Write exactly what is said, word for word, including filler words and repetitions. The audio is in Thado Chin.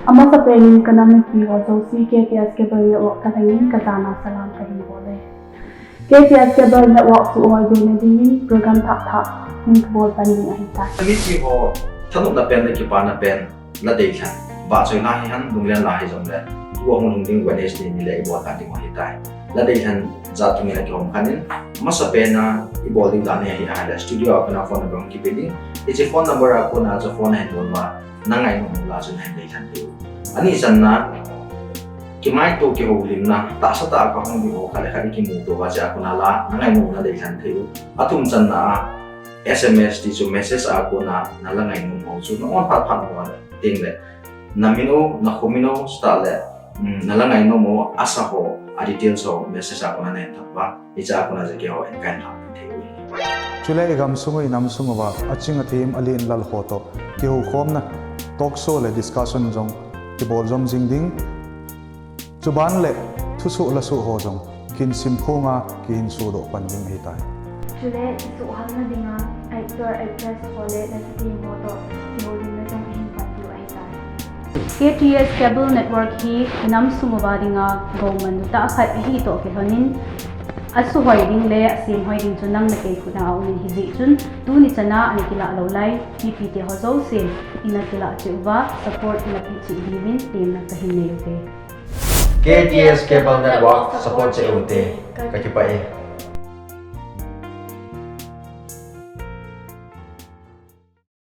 Amasapen in kanam mipi ho jouse K T S Cable Network kalhengin kajana salam kahin bol e. K T S Cable Network suhhoi ding nadingin program thah thah hung kibol pan ding ahitai. Mipi ho thanopna pen le kipana pen la deilhen, vahchoi la hihen, lunglen la hijongle, tua hung lhung ding Wednesday ni le ibol kit ding ahitai. La deilhen jat thum in akihom khan in, amasapen a ibol ding dan hi ahi ahile, studio a kona phone number hung kipe ding. Hiche phone number a kona chu phone ahin bol ma, na ngainom u la chu nahin deilhen thei u. Ani channa, kimaito kihoulimna, tahsa tah a kahung ding ho khat le khat ikimuto uva, hiche a kona la na ngainom u na deilhen thei u. Athum channa a, S M S ti chu message a kona na la ngainom ho chu na on phat phat mo teng le, na min u, na kho min u, chutah le, um, na la ngainom u, asa ho, a details ho message a kona nahin thot uva, hiche a kona chu keiho in kahin thot thei u ahi. Chule igamsung u inamsung uva aching athem alen lal ho toh kihoukhomna, talk show le discussion jong kibol jom jing ding. Chuban le thusoh lasoh ho jong kin simphong a kihin sodoh pan ding ahitai. Chule isuhhamna dinga actor, actress ho le nasateam ho toh kihoulimna jong ihin pan diu ahitai. K T S Cable Network hi inamsung uva dinga goumannu tah khat ahi toh kilhonin, asuhhoi ding le asemhoi ding chu nang le kei khut a aumin, hijeh chun tuni chana ana kilah lou lai mipite ho jousen ina kilah cheh uva support ina peh cheh diuvin temna kahin nei ute. K T S Cable Network support cheh ute. Kakipah e.